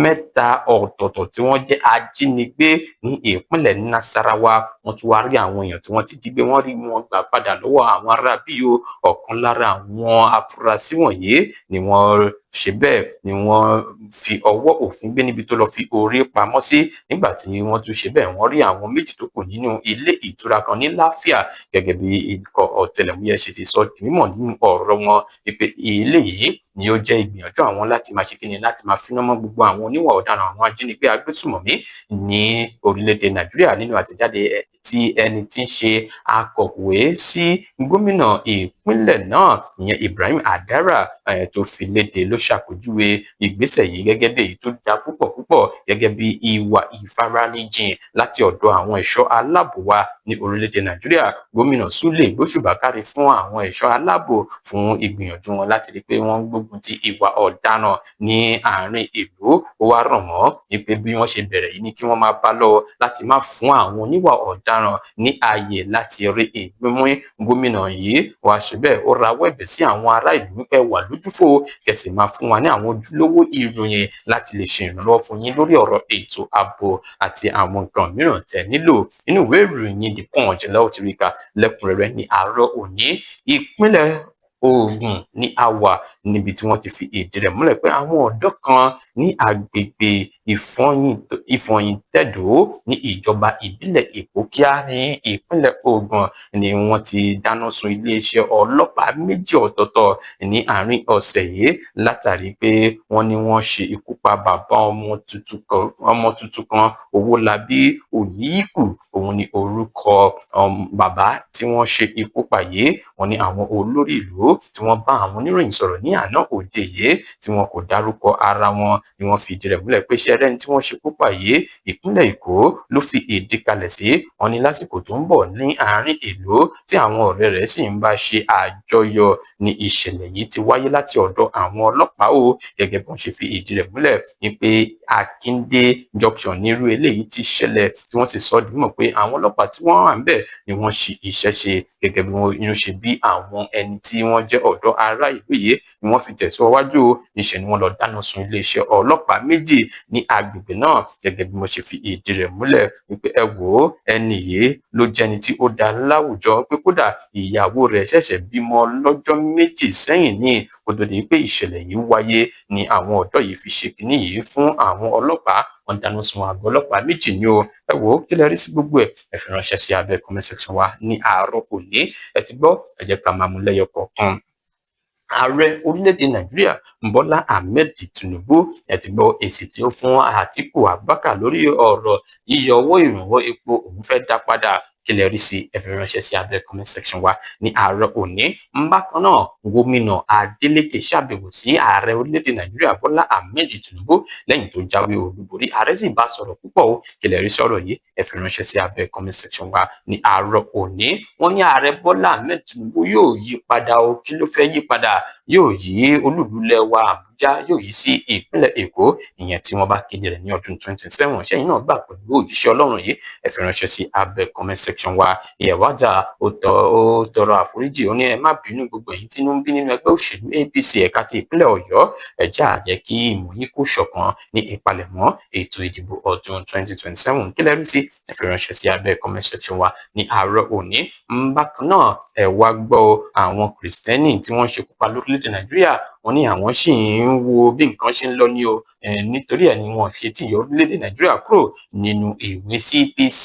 B: mẹ́ta ọ̀tọ̀ọ̀tọ̀ tí wọ́n jẹ́ ajínigbé ní ìpínlẹ̀ Nasarawa. Wọ́n tún wá rí àwọn èèyàn tí wọ́n ti jí gbé, wọ́n rí wọn gbà padà lọ́wọ́ àwọn ará bíi o. Ọ̀kan lára àwọn afurasí wọ̀nyí ni wọ́n ṣe bẹ́ẹ̀ ni wọ́n fi ọwọ́ òfin gbé níbi tó lọ fi orí pamọ́ sí, nígbà tí wọ́n tún ṣe bẹ́ẹ̀, wọ́n rí àwọn méjì tó kù nínú ilé ìtura kan ní Láfíà. Gẹ́gẹ́ bí ikọ̀ ọ̀tẹlẹ̀múyẹ́ ṣe ti sọ di mímọ̀ nínú ọ̀rọ̀ wọn wípé ilé yìí ni ó jẹ́ ìgbìyànjú àwọn láti máa ṣe kíni, láti máa finá mọ́ gbogbo àwọn oníwà ọ̀daràn, àwọn ajínigbé, agbésùmọ̀mí ní orílẹ̀-èdè Nàìjíríà. Nínú àtẹ̀jáde tí ẹni tí ń ṣe akọ̀wé sí gómìnà ìpínlẹ̀ náà, ìyẹn Ibrahim Adara, tó fi léde, ló ṣàpèjúwe ìgbésẹ̀ yìí gẹ́gẹ́ bí èyí tó dáa púpọ̀ púpọ̀, gẹ́gẹ́ bí ìwà ìfaranijìn láti ọ̀dọ̀ àwọn ẹ̀ṣọ́ aláàbò wa ní orílẹ̀-èdè Nàìjíríà. Gómìnà Sule gbóṣùbà káre fún àwọn ẹ̀ṣọ́ aláàbò fún ìgbìyànjú wọn láti rí pé wọ́n gbógun ti ìwà ọ̀daràn ní àárín ìlú. Ó wá rọ̀ wọ́n ní pé bí wọ́n ṣe bẹ̀rẹ̀ yìí ni kí wọ́n máa bá lọ, láti má fún àwọn oníwà ọ̀daràn ní ààyè láti rí ìgbìmọ̀. Gómìnà yìí wá ṣe bẹ́ẹ̀, ó rawọ́ ẹ̀bẹ̀ sí àwọn ará ìlú wípé wà lójúfò, kẹsì máa fún wa ní àwọn ojúlówó ìròyìn láti lè ṣe ìrànlọ́wọ́ fún yín lórí ọ̀rọ̀ ètò ààbò àti àwọn nǹkan mìíràn tẹ́ nílò. Inú ìwé ìròyìn The Punch lẹ́wọ̀ tí rí ka lẹ́kùnrẹ́rẹ́ ní àárọ̀ òní. Ìpínlẹ̀ Ògùn ní a wà, níbi tí wọ́n ti fi ìdí rẹ̀ múlẹ̀ pé àwọn ọ̀dọ́ kan ní agbègbè Ìfọ̀yìntẹ̀dó ní ìjọba ìbílẹ̀ Ìpókíà ní ìpínlẹ̀ Ògùn ni wọ́n ti dáná sun iléeṣẹ́ ọlọ́pàá méjì ọ̀tọ̀ọ̀tọ̀ ní àárín ọ̀sẹ̀ yìí, látàrí pé wọ́n ní wọ́n ṣe ikú pa bàbá ọmọ tuntun kan. Owólabí Òyìíkù òun ni orúkọ bàbá tí wọ́n ṣe ikú pa yìí. Wọ́n ní àwọn olórí ìlú tí wọ́n bá àwọn oníròyìn sọ̀rọ̀ ní àná òde yìí, tí wọn kò dárúkọ ara wọn, ni wọ́n fi ìdí rẹ̀ múlẹ̀ pé iṣẹ́ rẹ̀ tí wọ́n ṣekú pa yìí, ìpínlẹ̀ Èkó ló fi ìdí kalẹ̀ sí. Wọ́n ní lásìkò tó ń bọ̀ ní àárín ìlú, tí àwọn ọ̀rẹ́ rẹ̀ sì ń bá ṣe àjọyọ̀, ní ìṣẹ̀lẹ̀ yìí ti wáyé láti ọ̀dọ̀ àwọn ọlọ́pàá o. Gẹ́gẹ́ bí wọ́n ṣe fi ìdí rẹ̀ múlẹ̀ ní pé Akíndé Junction nírú eléyìí ti ṣẹlẹ̀, tí wọ́n sì sọ di mímọ̀ pé àwọn ọlọ́pàá tí wọ́n wà níbẹ̀ ni wọ́n ṣe iṣẹ́ ṣe, gẹ́gẹ́ bí wọ́n ṣe bí àwọn ẹni tí wọ́n jẹ́ ọ̀dọ́ ará ìlú yìí ni wọ́n fi tẹ̀síwájú. Níṣẹ́ ni wọ́n lọ dáná sun iléeṣẹ́ ọlọ́pàá méjì ní agbègbè náà, gẹ́gẹ́ bí wọ́n ṣe fi ìdí rẹ̀ múlẹ̀ wípé ẹ wò ó, ẹni yìí ló jẹ́ni tí ó dá láwùjọ, pé kódà ìyàwó rẹ̀ ṣẹ̀ṣẹ̀ bímọ lọ́jọ́ 2 sẹ́yìn ní kó tó di pé ìṣẹ̀lẹ̀ yìí wáyé ni àwọn ọ̀dọ́ yìí fi ṣe kínní yìí fún àwọn ọlọ́pàá. Wọ́n dáná sun àgọ́ ọlọ́pàá méjì ní o. Ẹ wò ó, kí lẹ rí sí gbogbo ẹ̀? Ẹ fi ránṣẹ́ sí abẹ́ comment section wa ní àárọ̀ òní. Ẹ ti gbọ́, ẹ jẹ́ ká máa mú lẹ́yọ kọ̀ọ̀kan. Ààrẹ orílẹ̀-èdè Nàìjíríà Bọ́lá Ahmed Tinubu, ẹ ti gbọ́ èsì tí ó fún Àtíkù Abubakar lórí ọ̀rọ̀ yíyọ owó ìrànwọ́ epo, òun fẹ́ dá padà. Kí lẹ rí sí? Ẹ fi ránṣẹ́ sí abẹ́ comment section wa ní àárọ̀ òní. Bákan náà, gómìnà Adeleke ṣàbẹ̀wò sí ààrẹ orílẹ̀-èdè Nàìjíríà Bọ́lá Ahmed Tinubu lẹ́yìn tó jáwé olúborí. Ààrẹ sì bá sọ̀rọ̀ púpọ̀ o. Kí lẹ rí sọ̀rọ̀ yìí? Ẹ fi ránṣẹ́ sí abẹ́ comment section wa ní àárọ̀ òní. Wọ́n ní ààrẹ Bọ́lá Ahmed Tinubu yóò yí padà o. Kí ló fẹ́ yí padà? Yóò yí olúùlú ilẹ̀ wa Àbújá, yóò yí sí ìpínlẹ̀ Èkó, ìyẹn tí wọ́n bá kéde rẹ̀ ní ọdún 2027. Ṣẹ́yìn náà gbà pẹ̀lú òjíṣẹ́ Ọlọ́run yìí? Ẹ fi ránṣẹ́ sí abẹ́ comment section wa. Ìyẹ̀wájà ó tọrọ àforíjì, ó ní ẹ má bínú gbogbo èyí tí inú ń bí nínú ẹgbẹ́ òṣèlú APC ẹ̀ka ti ìpínlẹ̀ Ọ̀yọ́. Ẹ jẹ́ àjẹ́ kí ìmọ̀ yín kó ṣọ̀kan ní ìpalẹ̀mọ́ ètò ìdìbò ọdún 2027. Kí lẹ rí sí? Ẹ fi ránṣẹ́ sí abẹ́ comment section wa ní àárọ̀ òní. Bákan náà, ẹ wá gbọ́, àwọn Kìrìsìtẹ́nì tí wọ́n ṣekú pa lórílẹ̀‐èdè Nàìjíríà, Wọ́n ní àwọn sì ń wo bí nǹkan ṣe ń lọ ní o, nítorí ẹ̀ ni wọ́n ṣe tí yọ orílẹ̀-èdè Nàìjíríà kúrò nínú ìwé CPC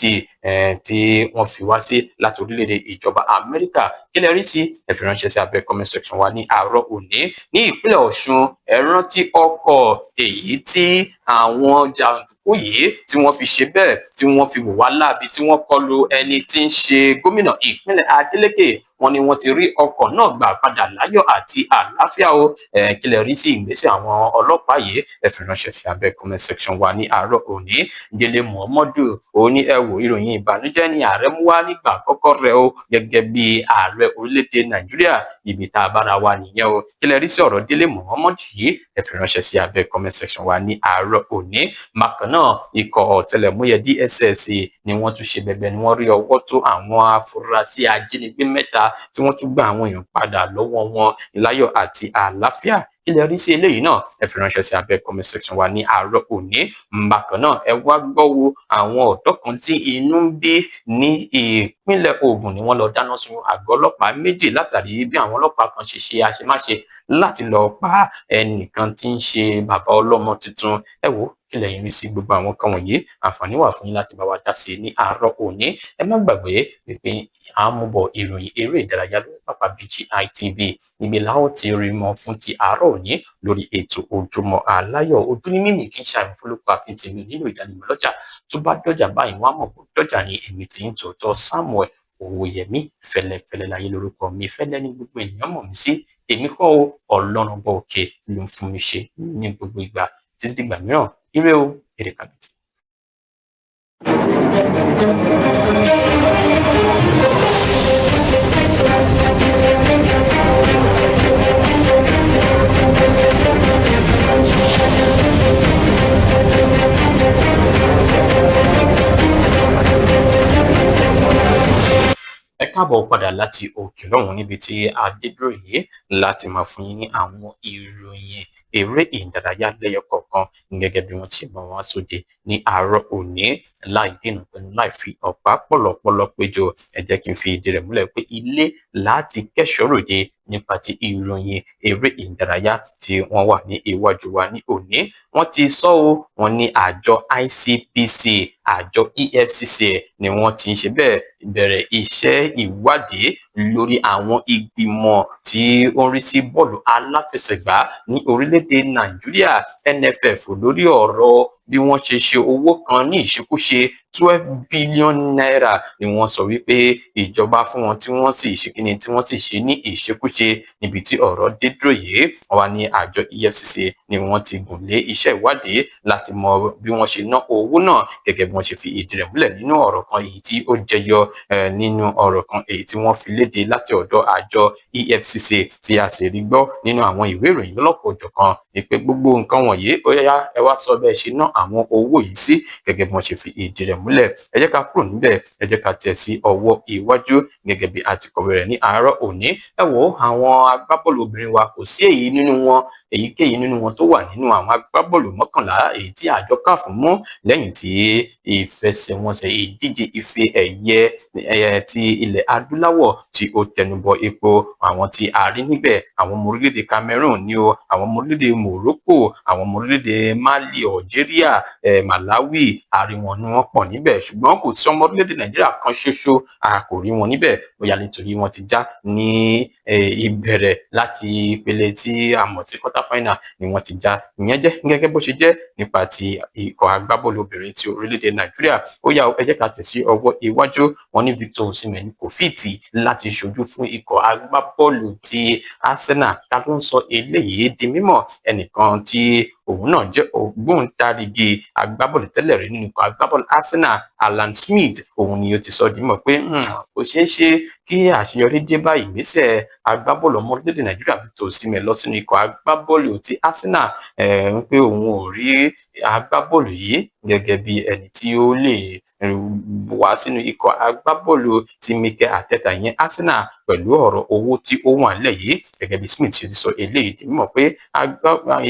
B: tí wọ́n fi wá sí láti orílẹ̀-èdè ìjọba Amẹ́ríkà. Kí lẹ rí sí? Ẹ fi ránṣẹ́ sí abẹ́ comment section wa ní àárọ̀ òní. Ní ìpínlẹ̀ Ọ̀ṣun, ẹ rántí ọkọ̀ èyí tí àwọn jàǹdùkú yìí tí wọ́n fi ṣe bẹ́ẹ̀, tí wọ́n fi wò wá láabi, tí wọ́n kọlu ẹni tí ń ṣe gómìnà ìpínlẹ̀ Adeleke. Wọ́n ní wọ́n ti rí ọkọ̀ náà gbà padà láyọ̀ àti àlàáfíà o. Kí lẹ rí sí ìgbésẹ̀ àwọn ọlọ́pàá yìí? Ẹ fi ránṣẹ́ sí abẹ́ comment section wa ní àárọ̀ òní. Délé Muhammadu ó ní, ẹ wò, ìròyìn ìbànújẹ́ ni ààrẹ mú wá nígbà àkọ́kọ́ rẹ̀ o gẹ́gẹ́ bí ààrẹ orílẹ̀-èdè Nàìjíríà. Ibi tá a bára wa nìyẹn o. Kí lẹ rí sí ọ̀rọ̀ Délé Muhammadu yìí? Ẹ fi ránṣẹ́ sí abẹ́ comment section wa ní àárọ̀ òní. Bákan náà, ikọ̀ ọ̀tẹlẹ̀múyẹ́ DSS ni wọ́n tún ṣe bẹ̀bẹ̀ ni wọ́n rí ọwọ́ tó àwọn afurasí ajínigbé mẹ́ta, tí wọ́n tún gba àwọn èèyàn padà lọ́wọ́ wọn láyọ̀ àti àlàáfíà. Kí lẹ rí sí eléyìí náà? Ẹ fi ránṣẹ́ sí abẹ́ comment section wa ní àárọ̀ òní. Bákan náà, ẹ wá gbọ́ wo, àwọn ọ̀dọ́ kan tí inú ń bí ní ìpínlẹ̀ Ògùn ni wọ́n lọ dáná sun àgọ́ ọlọ́pàá méjì, látàrí bí àwọn ọlọ́pàá kan ṣe ṣe àṣemáṣe láti lọ pa ẹnìkan tí ń ṣe bàbá ọlọ́mọ tuntun. Ẹ wò, kí lẹ̀yin rí sí gbogbo àwọn kan wọ̀nyí? Àǹfààní wà fún yín láti bá wa dá sí i ní àárọ̀ òní. Ẹ má gbàgbé wípé à ń mú bọ̀ ìròyìn eré ìdárayá lórí pápá BGI TV. Níbi la ó ti rí mọ́ fún ti àárọ̀ òní lórí ètò Ojúmọ́ Aláyọ̀. Ojú ní mímì kì í ṣàmì fúlùkù àfi tèmi nílò ìdánimọ̀ lọ́jà. Tó bá dọ́jà báyìí, wọ́n á mọ̀ pé dọ́jà ni. Èmi tí ń tòótọ́, Samuel Owóyẹmí Fẹ́lẹ́fẹ́lẹ́ láyé lórúkọ mi. Fẹ́lẹ́ ní gbogbo ènìyàn mọ̀ mí sí. Èmi kọ́ o, Ọlọ́run bọ̀ òkè ló ń fún mi ṣe ní gbogbo ìgbà. Títí dìgbà mìíràn, ire o, èrè kàbìtì. Ẹ káàbọ̀ padà láti òkè lọ́hùn, níbi tí a dé dúró yìí láti máa fún yín ní àwọn ìròyìn eré ìdárayá lẹ́yọ kọ̀ọ̀kan gẹ́gẹ́ bí wọ́n ti mọ̀ wá sóde ní àárọ̀ òní. Láì dènà pẹ̀lú, láì fi ọ̀pá pọ̀lọ̀pọ̀lọ̀ péjọ, ẹ jẹ́ kí n fi ìdí rẹ̀ múlẹ̀ pé ilé láti kẹ́ṣọ̀ọ́ ròde nípa ti ìròyìn eré ìdárayá tí wọ́n wà ní iwájú wa ní òní. Wọ́n ti sọ ọ́, wọ́n ní àjọ ICPC, àjọ EFCC ni wọ́n ti ń ṣe bẹ́ẹ̀ bẹ̀rẹ̀ iṣẹ́ ìwádìí lórí àwọn ìgbìmọ̀ tí ó ń rí sí bọ́ọ̀lù aláfẹsẹ̀gbá ní orílẹ̀-èdè Nàìjíríà, NFF, lórí ọ̀rọ̀ bí wọ́n ṣe ṣe owó kan ní ìṣekúṣe. ₦12 billion ni wọ́n sọ wípé ìjọba fún wọn, tí wọ́n sì ṣe kíni, tí wọ́n sì ṣe ní ìṣekúṣe. Níbi tí ọ̀rọ̀ dé dúró yìí, wọ́n wá ní àjọ EFCC ni wọ́n ti gùn lé iṣẹ́ ìwádìí láti mọ bí wọ́n ṣe ná owó náà, gẹ́gẹ́ bí wọ́n ṣe fi ìdí rẹ̀ múlẹ̀ nínú ọ̀rọ̀ kan èyí tí ó jẹyọ nínú ọ̀rọ̀ kan èyí tí wọ́n fi léde láti ọ̀dọ̀ àjọ EFCC, tí a sì rí gbọ́ nínú àwọn ìwé ìròyìn lọ́lọ́kan-ò-jọ̀kan pé gbogbo nǹkan wọ̀nyí, ó yá, ẹ wá sọ bẹ́ẹ̀ ṣe ná àwọn owó yìí sí, gẹ́gẹ́ bí wọ́n ṣe fi ìdí rẹ̀ múlẹ̀. Ẹ jẹ́ ká kúrò níbẹ̀, ẹ jẹ́ ká tẹ̀ sí ọwọ́ iwájú gẹ́gẹ́ bí a ti kọ̀wé rẹ̀ ní àárọ̀ òní. Ẹ wo, àwọn agbábọ́ọ̀lù obìnrin wa, kò sí èyí nínú wọn, èyíkéyìí nínú wọn tó wà nínú àwọn agbábọ́ọ̀lù 11 èyí tí àjọ CAF mú lẹ́yìn tí ìfẹsẹ̀wọnsẹ̀ ìdíje ife ẹ̀yẹ ti ilẹ̀ adúláwọ̀ tí ó tẹnubọ epo. Àwọn tí a rí níbẹ̀, àwọn ọmọ orílẹ̀-èdè Cameroon ni o, àwọn ọmọ orílẹ̀-èdè Morocco, àwọn ọmọ orílẹ̀-èdè Mali, Algeria, Malawi, a rí wọn ní wọ́n pọ̀ níbẹ̀, ṣùgbọ́n kò sí ọmọ orílẹ̀-èdè Nàìjíríà kan ṣoṣo, a kò rí wọn níbẹ̀. Bóyá nítorí wọ́n ti já ní ìbẹ̀rẹ̀ láti ìpele tí a mọ̀ sí quarter final ni wọ́n ti já. Ìyẹn jẹ́ gẹ́gẹ́ bó ṣe jẹ́ nípa ti ikọ̀ agbábọ́ọ̀lù obìnrin ti orílẹ̀-èdè Nàìjíríà. Ó yá, ẹ jẹ́ ká tẹ̀ sí ọwọ́ iwájú. Wọn ní Victor Osimhen kò fit láti ṣojú fún ikọ̀ agbábọ́ọ̀lù ti Arsenal. Ta ló ń sọ eléyìí di mímọ̀? Ẹnìkan tí òun náà jẹ́ ògbóǹtarìgì agbábọ́ọ̀lù tẹ́lẹ̀ rí nínú ikọ̀ agbábọ́ọ̀lù Arsenal, Alan Smith, òun ni ó ti sọ di mímọ̀ pé kò ṣeé ṣe kí àṣeyọrí dé bá ìgbésẹ̀ agbábọ́ọ̀lù ọmọ orílẹ̀-èdè Nàìjíríà Victor Osimhen lọ sínú ikọ̀ agbábọ́ọ̀lù ti Arsenal, ń pé òun ò rí agbábọ́ọ̀lù yìí gẹ́gẹ́ bí ẹni tí ó lè wá sínú ikọ̀ agbábọ́ọ̀lù ti Mikel Arteta, ìyẹn Arsenal, pẹ̀lú ọ̀rọ̀ owó tí ó wà nílẹ̀ yìí. Gẹ́gẹ́ bí Smith ṣe ti sọ eléyìí di mímọ̀ pé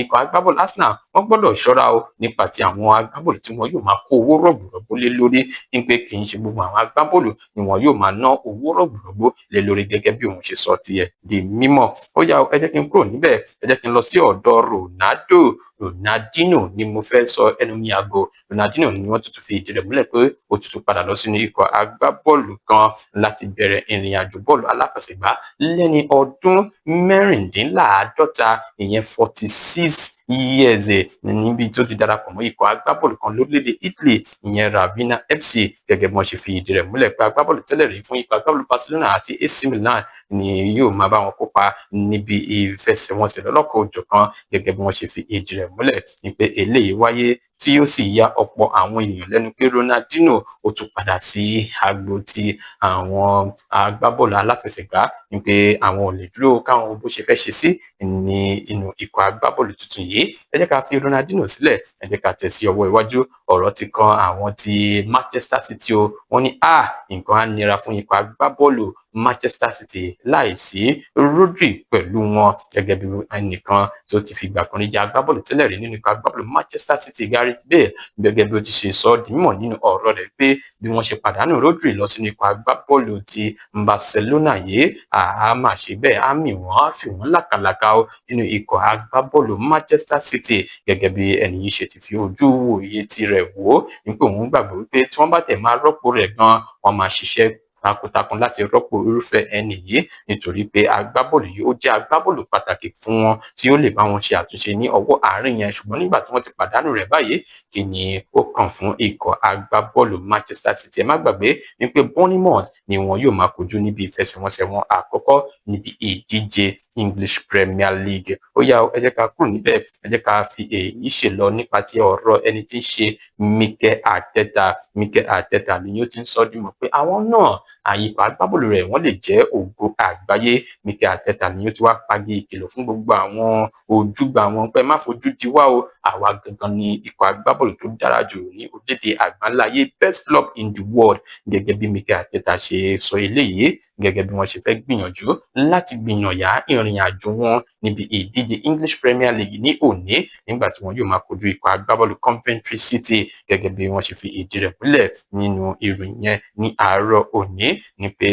B: ikọ̀ agbábọ́ọ̀lù Arsenal Wọ́n gbọ́dọ̀ ṣọ́ra o nípa ti àwọn agbábọ́ọ̀lù tí wọ́n yóò máa kó owó rọ̀gbùrọ̀gbù lé lórí, ní pé kì í ṣe gbogbo àwọn agbábọ́ọ̀lù ni wọ́n yóò máa ná owó rọ̀gbùrọ̀gbù lé lórí, gẹ́gẹ́ bí òun ṣe sọ tiẹ̀ di mímọ̀. Ó yá, ẹ jẹ́ kí n kúrò níbẹ̀, ẹ jẹ́ kí n lọ sí ọ̀dọ̀ Ronaldo. Ronaldinho ni mo fẹ́ sọ, ẹnu mi àgọ́. Ronaldinho ni wọ́n tuntun fi ìdí rẹ̀ múlẹ̀ pé ó tuntun padà lọ sínú ikọ̀ agbábọ́ọ̀lù kan láti bẹ̀rẹ̀ ìrìn àjò bọ́ọ̀lù aláfẹsẹ̀gbá lẹ́ni ọdún 46, ìyẹn 46 years, níbi tó ti darapọ̀ mọ́ ikọ̀ agbábọ́ọ̀lù kan lórílẹ̀‐èdè Italy, ìyẹn Ravenna FC, gẹ́gẹ́ bí wọ́n ṣe fi ìdí rẹ̀ múlẹ̀ pé agbábọ́ọ̀lù tẹ́lẹ̀ rí fún ikọ̀ agbábọ́ọ̀lù Barcelona àti AC Milan ni yóò máa bá wọn kópa níbi ìfẹsẹ̀wọnsẹ̀ lọ́lọ́kan-ò-jọ̀kan, gẹ́gẹ́ bí wọ́n ṣe fi ìdí rẹ̀ múlẹ̀ ní pé eléyìí wáyé, tí ó sì ya ọ̀pọ̀ àwọn ènìyàn lẹ́nu pé Ronaldinho ó tún padà sí agbo ti àwọn agbábọ́ọ̀lù aláfẹsẹ̀gbá, ní pé àwọn ò lè dúró káwọn bó ṣe fẹ́ ṣe sí ní inú ikọ̀ agbábọ́ọ̀lù tuntun yìí. Ẹ jẹ́ ká fi Ronaldinho sílẹ̀, ẹ jẹ́ ká tẹ̀ sí ọwọ́ iwájú. Ọ̀rọ̀ ti kan àwọn ti Manchester City o. Wọ́n ní a nǹkan á nira fún ikọ̀ agbábọ́ọ̀lù Manchester City láìsí Rodri pẹ̀lú wọn, gẹ́gẹ́ bí ẹnìkan tó ti fi ìgbà kan rí jẹ́ agbábọ́ọ̀lù tẹ́lẹ̀ rí nínú ikọ̀ agbábọ́ọ̀lù Manchester City, Gareth Bale, gẹ́gẹ́ bí ó ti ṣe sọ ọ́ di mímọ̀ nínú ọ̀rọ̀ rẹ̀ pé bí wọ́n ṣe pàdánù Rodri lọ sínú ikọ̀ agbábọ́ọ̀lù ti Barcelona yìí, àá máa ṣe bẹ́ẹ̀, á mì wọ́n, á fi wọ́n làkàlàkà o nínú ikọ̀ agbábọ́ọ̀lù Manchester City. Gẹ́gẹ́ bí ẹni yìí ṣe ti fi ojú wòye tirẹ̀ wò ó ní pé òun gbàgbọ́ wípé tí wọ́n bá tẹ̀ máa rọ́pò rẹ̀ gan, wọ́n máa ṣiṣẹ́ takuntakun láti rọ́pò irúfẹ́ ẹni yìí, nítorí pé agbábọ́ọ̀lù yìí, ó jẹ́ agbábọ́ọ̀lù pàtàkì fún wọn tí ó lè bá wọn ṣe àtúnṣe ní ọwọ́ àárín yẹn. Ṣùgbọ́n nígbà tí wọ́n ti pàdánù rẹ̀ báyìí, kí ni ó kàn fún ikọ̀ agbábọ́ọ̀lù Manchester City? Ẹ má gbàgbé wípé Bournemouth ni wọn yóò máa kojú níbi ìfẹsẹ̀wọnsẹ̀ wọn àkọ́kọ́ níbi ìdíje English Premier League. Ó yá, ẹ jẹ́ ká kúrò níbẹ̀, ẹ jẹ́ ká fi èyí ṣe lọ nípa ti ọ̀rọ̀ ẹni tí ń ṣe Mikel Arteta. Mikel Arteta ni ó ti ń sọ dímọ̀ pé àwọn náà, àyíká agbábọ́ọ̀lù rẹ̀, wọ́n lè jẹ́ ògo àgbáyé. Mikel Arteta ni ó ti wá pagi ìkìlọ̀ fún gbogbo àwọn ojúgbà wọn pé má fojú di wá o, àwa gangan ni ikọ̀ agbábọ́ọ̀lù tó dára jù ní orílẹ̀-èdè àgbáńláyé, best club in the world, gẹ́gẹ́ bí Mikel Arteta ṣe sọ eléyìí, gẹ́gẹ́ bí wọ́n ṣe fẹ́ gbìyànjú láti gbìyànyà ìrìn àjò wọn níbi ìdíje English Premier League ní òní, nígbà tí wọn yóò máa kojú ikọ̀ agbábọ́ọ̀lù Coventry City, gẹ́gẹ́ bí wọ́n ṣe fi ìdí rẹ̀ múlẹ̀ nínú ìròyìn yẹn ní àárọ̀ òní, ní pé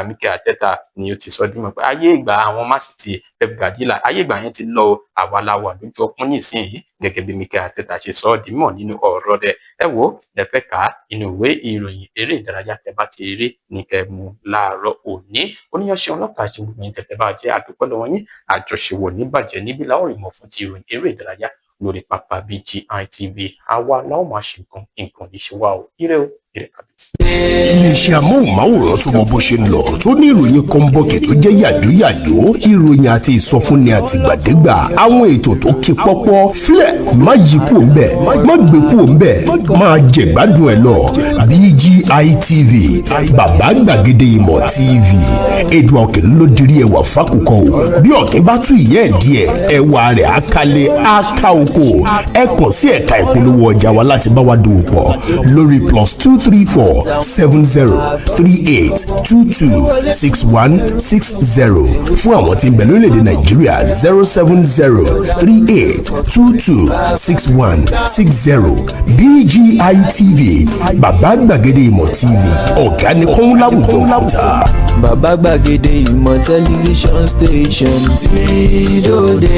B: Mikel Arteta ni ó ti sọ dímọ̀ pé ayé ìgbà àwọn Man City, Pep Guardiola, ayé ìgbà yẹn ti lọ, àwa la wà lójú ọpọ́n nísìnyí, gẹ́gẹ́ bí Mikel Arteta ṣe sọ ọ́ dímọ̀ nínú ọ̀rọ̀ rẹ̀. Ẹ wo, ẹ fẹ́ kà á inú ìwé ìròyìn eré ìdárayá, tẹ́ bá ti rí ní kẹ́ mú láàárọ̀ òní. Oníyanṣẹ́ ọlọ́pàá ṣe gbogbo yín tẹ̀tẹ̀ bá jẹ́ àdúpẹ́ lọ́wọ́ yín. Àjọṣewò níbàjẹ́ níbí la ó rìn mọ́ fún ti ìròyìn eré ìdárayá lórí pápá BGI TV. Àwa la ó máa ṣe nǹkan, nǹkan ní ṣe wá o. Ire o, ire kàbìtì.
C: Iléeṣẹ́ amóhùnmáwòrán tó mọ bó ṣe ń lọ, tó ní ìròyìn kọ́ńbọ̀kì tó jẹ́ yàjóyàjó, ìròyìn àti ìsọfúnni àtìgbàdégbà, àwọn ètò tó kí pọ́pọ́. Filẹ̀, má yí kúò ńbẹ̀, má gbé kúò ńbẹ̀, máa jẹ̀gbádùn ẹ̀ lọ. BGI TV, bàbá gbàgede ìmọ̀ TV, èdè ọ̀kẹ́ ló dirí ẹwà fákùkọ o. Bí ọ̀kẹ́ bá tún ìyẹ́ ẹ̀ díẹ̀, ẹwà rẹ̀ á kalẹ̀, á ká oko. Ẹ kàn sí ẹ̀ka ìpolówó ọjà wa láti bá wa dòwò pọ̀ lórí +234 70 38 22 61 60. Fún àwọn tí ń bẹ lórílẹ̀‐èdè Nàìjíríà, 07038226160. BGI TV, bàbá gbàgede ìmọ̀ TV, ọ̀gá ni kọ́ń láwùjọ òkúta.
A: Bàbá gbàgede ìmọ̀ tẹlifíṣọ̀n station tí dòde.